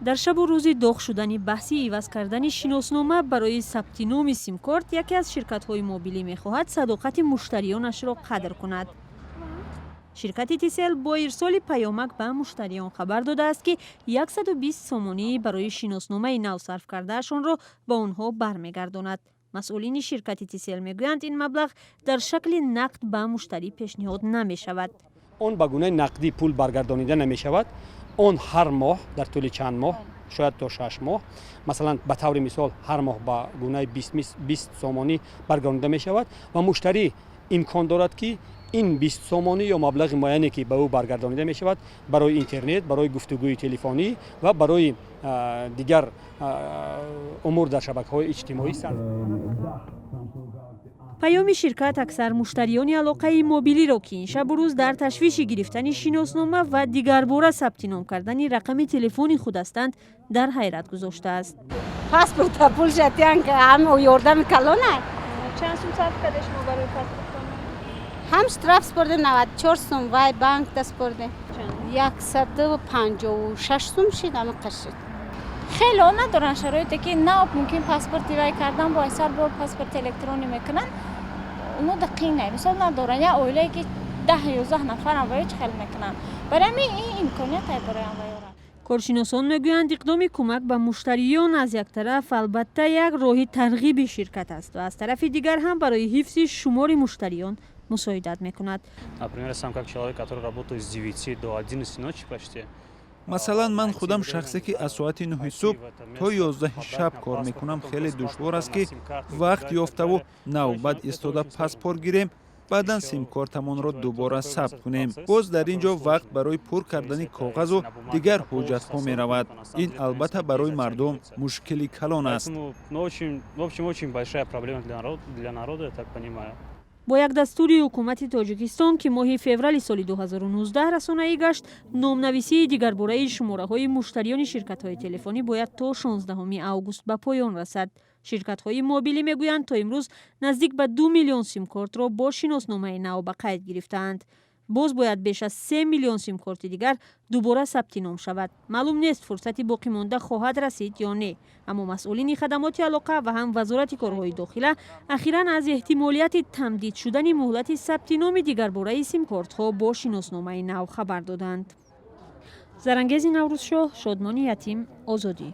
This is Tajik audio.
Дар шабу рӯзи доғ шудани баҳси иваз кардани шиноснома барои сабти номи симкорт, яке аз ширкатҳои мобилӣ мехоҳад садоқати муштариёнашро қадр кунад. Ширкати Тисел бо ирсоли паёмак ба муштариён хабар додааст, ки 120 сомонӣ барои шиносномаи нав сарф кардаашонро ба онҳо бармегардонад. Масъулини ширкати Тисел мегӯянд, ин маблағ дар шакли нақд ба муштарӣ пешниҳод намешавад. Он ба гунаи нақдӣ пул баргардонида намешавад. Он ҳар моҳ дар тӯли чанд моҳ, шояд то 6 моҳ, масалан, ба таври мисол, ҳар моҳ ба гунаи 20 сомонӣ баргардонида мешавад ва муштарӣ имкон дорад, ки ин 20 сомонӣ ё маблағи муайяне, ки ба ӯ баргардонида мешавад, барои интернет, барои гуфтугӯи телефонӣ ва барои дигар умур дар шабакаҳои иҷтимоӣ сарф. Паёми ширкат аксар муштариёни алоқаи мобилиро, ки ин шабу рӯз дар ташвиши гирифтани шиноснома ва дигарбора сабти ном кардани рақами телефони худ ҳастанд, дар ҳайрат гузоштааст. Паспорта пул шатян, ҳам ёрдами калона. Чанд сум сарф карда шумо барои паспортон? Ҳам штраф спордем 94 сум, вай банкда спордем, 156 сум шид, ҳама қашид. Хеле надоранд шароите, ки на мумкин паспорти вай кардан, бо сар бо паспорти электронӣ мекунанд. Оно дақиқ мисол надоранд. Як оилае, ки 10-11 нафарам, вай чӣ хел мекунанд? Барои ҳамин ин имконият барои вайора. Коршиносон мегӯянд, иқдоми кӯмак ба муштариён аз як тараф, албатта, як роҳи тарғиби ширкат аст ва аз тарафи дигар ҳам барои ҳифзи шумори муштариён мусоидат мекунад. Например, сам как человек, который работает с 9 до 11 ночи почти. Масалан, ман худам шахсе, ки аз соати 9-и субҳ то 11-и шаб кор мекунам, хеле душвор аст, ки вақт ёфтаву навбат истода паспорт гирем, баъдан симкортамонро дубора сабт кунем. Боз дар ин ҷо вақт барои пур кардани коғазу дигар ҳуҷҷатҳо меравад. Ин албатта барои мардум мушкили калон аст. В общем, очень большая проблема для народа, я так понимаю. Бо як дастури ҳукумати Тоҷикистон, ки моҳи феврали соли 2019 расонаӣ гашт, номнависии дигарбораи шумораҳои муштариёни ширкатҳои телефонӣ бояд то 16 август ба поён расад. Ширкатҳои мобилӣ мегӯянд, то имрӯз наздик ба 2 миллион симкортро бо шиносномаи нав ба қайд гирифтаанд. Боз бояд беш аз 3 миллион симкорти дигар дубора сабти ном шавад. Маълум нест, фурсати боқимонда хоҳад расид ё не. Аммо масъулини хадамоти алоқа ва ҳам Вазорати корҳои дохила ахиран аз эҳтимолияти тамдид шудани муҳлати сабти номи дигарбораи симкортҳо бо шиносномаи нав хабар доданд. Зарангези Наврӯзшоҳ, Шодмони Ятим, Озодӣ.